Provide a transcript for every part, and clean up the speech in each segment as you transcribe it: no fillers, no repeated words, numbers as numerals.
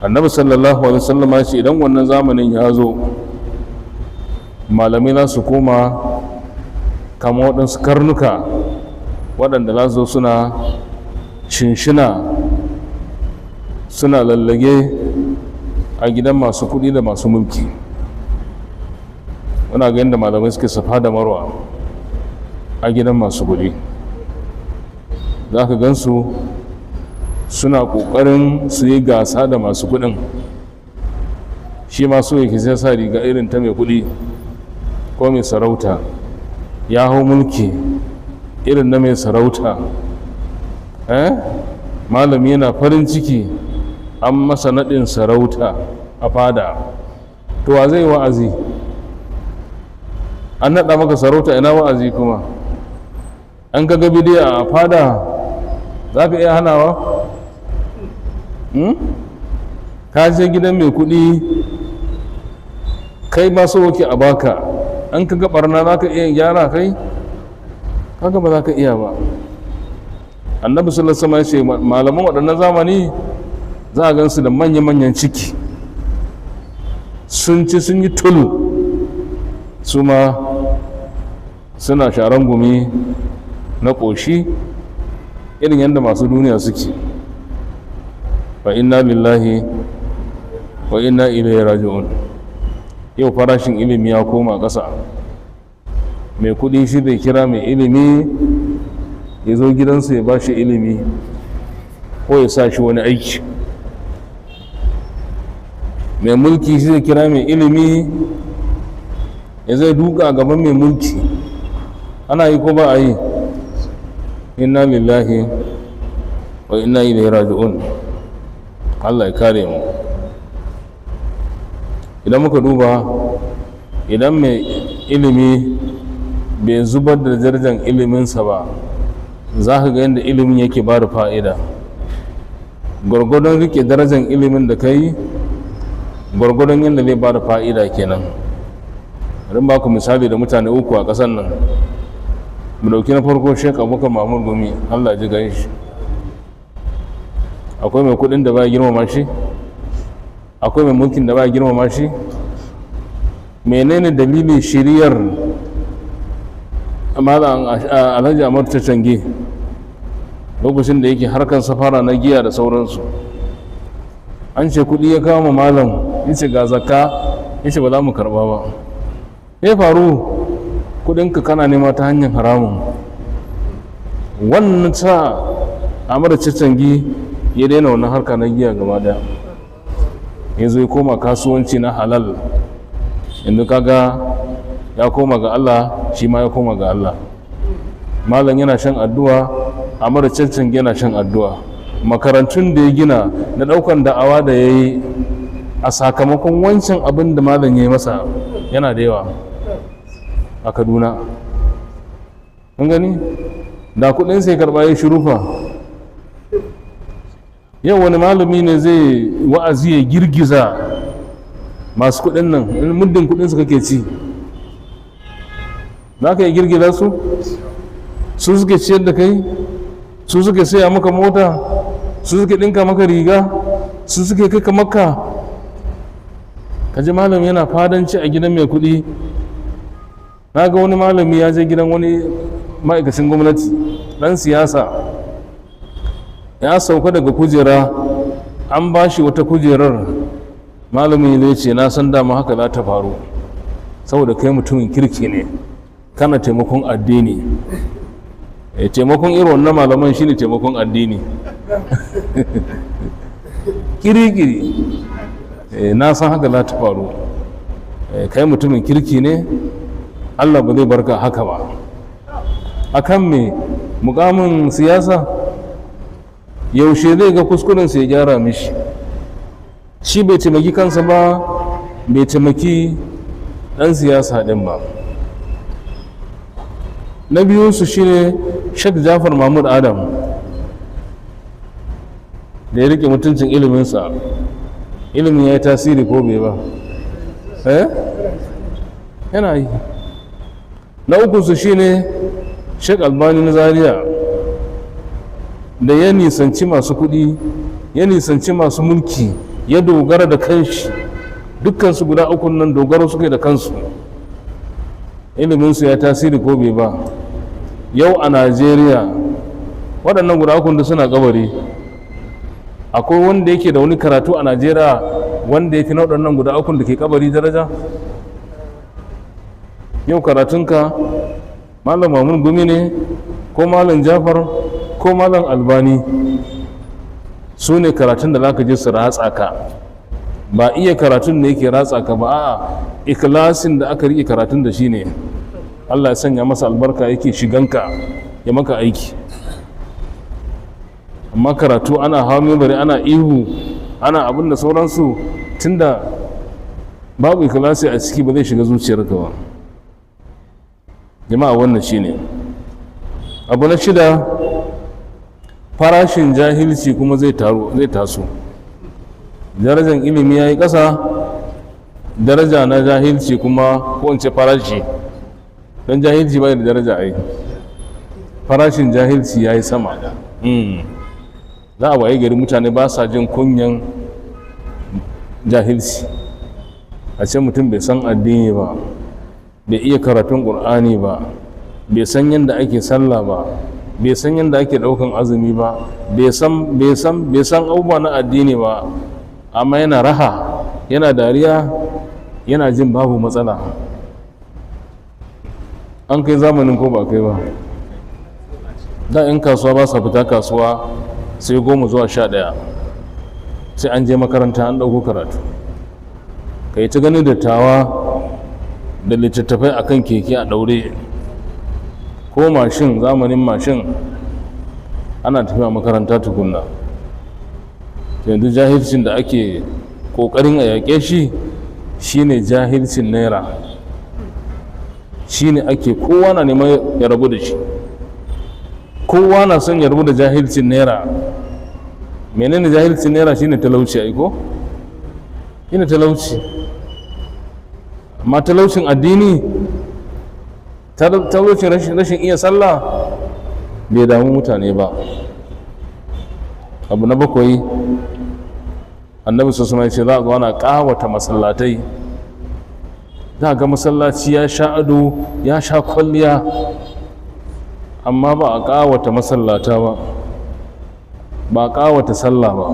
Annabi sallallahu alaihi wasallam ya ce idan wannan zamanin ya zo, malamai za su koma kama waɗansu karnuka waɗanda za su zo suna shinshina, suna lallage a gidan masu kuɗi da masu mulki. Muna ga yadda malamai suke Safa da Marwa a gidan masu kuɗi. Za ka gansu suna ƙoƙarin su yi gasa da masu kuɗin. Shi ma so yake sai sa riga irin ta mai kuɗi ko mai sarauta, ya hau mulki irin na mai sarauta. Eh, malami yana farin ciki an masa naɗin sarauta a fada. To, wa zai wa'azi? An naɗa maka sarauta, ina wa'azi kuma? An ga bidi'a a fada, za ka iya hanawa? Ka je gidan mai kuɗi, kai ba so wake a baka. An ka ga barna, za ka iya gyara? Kai kaga ba za ka iya ba. Annabi sallallahu alaihi wasallam ya ce malaman waɗannan zamani za a gansu da manya-manyan ciki, sun ci sun yi tulu, su ma suna sharan gumi na ƙoshi irin yadda masu duniya suke. Fa inna lillahi wa inna ilaihi raji'un. Yau farashin ilimi ya koma ƙasa. Mai kuɗi shi zai kira mai ilimi ya zo gidansa ya ba shi ilimi ko ya sa shi wani aiki. Mai mulki shi zai kira mai ilimi ya zai duka gaban mai mulki. Ana yi ko ba a yi? Inna lillahi wa inna ilaihi raji'un. Allah ya kare mu. Idan muka duba, idan mai ilimi bai zubar da darajar iliminsa ba, za ka ga yadda ilimin yake ba da fa'ida. Gwargwadon rike darajar ilimin da ka yi, gwargwadon yadda zai ba da fa'ida kenan. Bari ba ku misali da mutane uku a ƙasar nan. Mu dauki na farko, Sheik Abubakar Mahmud Gumi, Allah ji gan shi. Akwai mai kudin da ba girmama shi? Akwai mai mulkin da ba girmama shi? Menene dalilin shiriyar Malam Alhaji Amar Cange lokacin da yake harkar safara na giya da sauransu? An ce kudi ya kama malam, ya ce ga zakka, ya ce ba za mu karba ba. Ya faru kudinka kana nema ta hanyar haramun. Wannan sa Amar Cangi ya daina wannan harka na giya gaba daya, ya zo ya koma kasuwanci na halal. Yanzu kaga ya koma ga Allah, shi ma ya koma ga Allah. Malam yana shan addu'a, Amar Cancangi yana shan addu'a. Makarantun da ya gina na daukan da'awa da ya yi a sakamakon wancan abin da malam ya yi masa yana da yawa a Kaduna. Kun gani, da kudin sai karba ya shirufa. Yau wani malami ne zai wa'azi ya girgiza masu kudin nan? In muddin kudin su kake ci, za ka yi girgiza su? Su suke ciyar da kai, su suke saya maka mota, su suke ɗinka maka riga, su suke kai ka Makka. Ka ji malami yana fadanci a gidan mai kuɗi. Na ga wani malami ya je gidan wani ma'aikacin gwamnati, ɗan siyasa, ya sauka daga kujera an ba shi wata kujerar. Malamin zai ce, "Na san dama haka za ta faru, saboda kai mutumin kirki ne, kana taimakon addini." Taimakon irin wannan malaman shine taimakon addini kiri-kiri. "Na san haka za ta faru. Kai mutumin kirki ne, Allah ba zai barka haka ba." Akan me? Mukamin siyasa. Yaushe zai ga kuskurensa ya gyara mishi? Shi bai taimaki kansa ba, bai taimaki ɗan siyasa ɗin ba. Na biyunsu shine Sheikh Jafar Mahmud Adam, da ya rike mutuncin iliminsa. Ilimin ya yi tasiri ko bai ba? Eh, yana yi. Na ukunsu shine Sheikh Albani na Zaria, da ya nisanci masu kuɗi, ya nisanci masu mulki. Ya dogara da kanshi. Dukkansu guda ukun nan dogaro suka yi da kansu. Iliminsu ya tasiri ko bai ba? Yau a Najeriya waɗannan guda ukun da suna kabari, akwai wanda yake da wani karatu a Najeriya wanda ya fi na waɗannan guda ukun da ke kabari daraja? Yau karatunka Malam Mamun Gumi ne, ko Malam Jafar, ko Malam Albani, su ne karatun da za ka je su ratsa ka. Ba iya karatun ne yake ratsa ka ba, a'a, ikhlasin da aka riƙe karatun da shi ne Allah ya sanya masa albarka yake shiganka ya maka aiki. Amma karatu ana hawa mimbari, ana ihu, ana abin da sauransu, tunda babu ikhlasi a ciki, ba zai shiga zuciyarka ba. Jama'a, wannan shine abu na shida. Farashin jahilci kuma zai taru, zai taso. Darajar ilimi ya yi ƙasa, daraja na jahilci kuma, ko in ce farashi, don jahilci bai da daraja ai, farashin jahilci ya yi sama. Za a waye gari mutane ba sa jin kunyan jahilci. A ce mutum bai san addini ba, bai iya karatun ƙur'ani ba, bai san yadda ake sallah ba, bai san yadda ake ɗaukan azumi ba, bai san abubuwa na addini ba, amma yana raha, yana dariya, yana jin babu matsala. An kai zamanin ko ba kai ba? Da 'yan kasuwa ba sa fita kasuwa sai 10 zuwa 11, sai an je makaranta an ɗauko karatu. Ka yi ta ganin dattawa da littattafai a kan keke a ɗaure, ko mashin, zamanin mashin, ana tafiya makaranta tukunna. Yanzu jahilcin da ake ƙoƙarin a yaƙe shi shine jahilcin naira. Shine ake kowa na neman ya rabu da shi. Kowa na son ya rabu da jahilcin naira. Menene jahilcin naira? Shine talauci ai, ko shine talauci. Amma talaucin addini, talaucin rashin iya sallah bai damu mutane ba. Abu na bakwai, Annabi su ya ce za a zo ana ƙawata masallatai. Za a ga masallaci ya sha ado, ya sha kwalliya, amma ba a ƙawata masallata ba, ba a ƙawata sallah ba.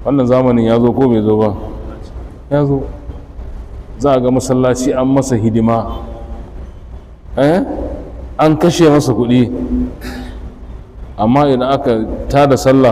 Wannan zamanin ya zo ko bai zo ba? Ya zo. Za a ga masallaci an masa hidima, an kashe masa kuɗi, amma idan aka tada sallah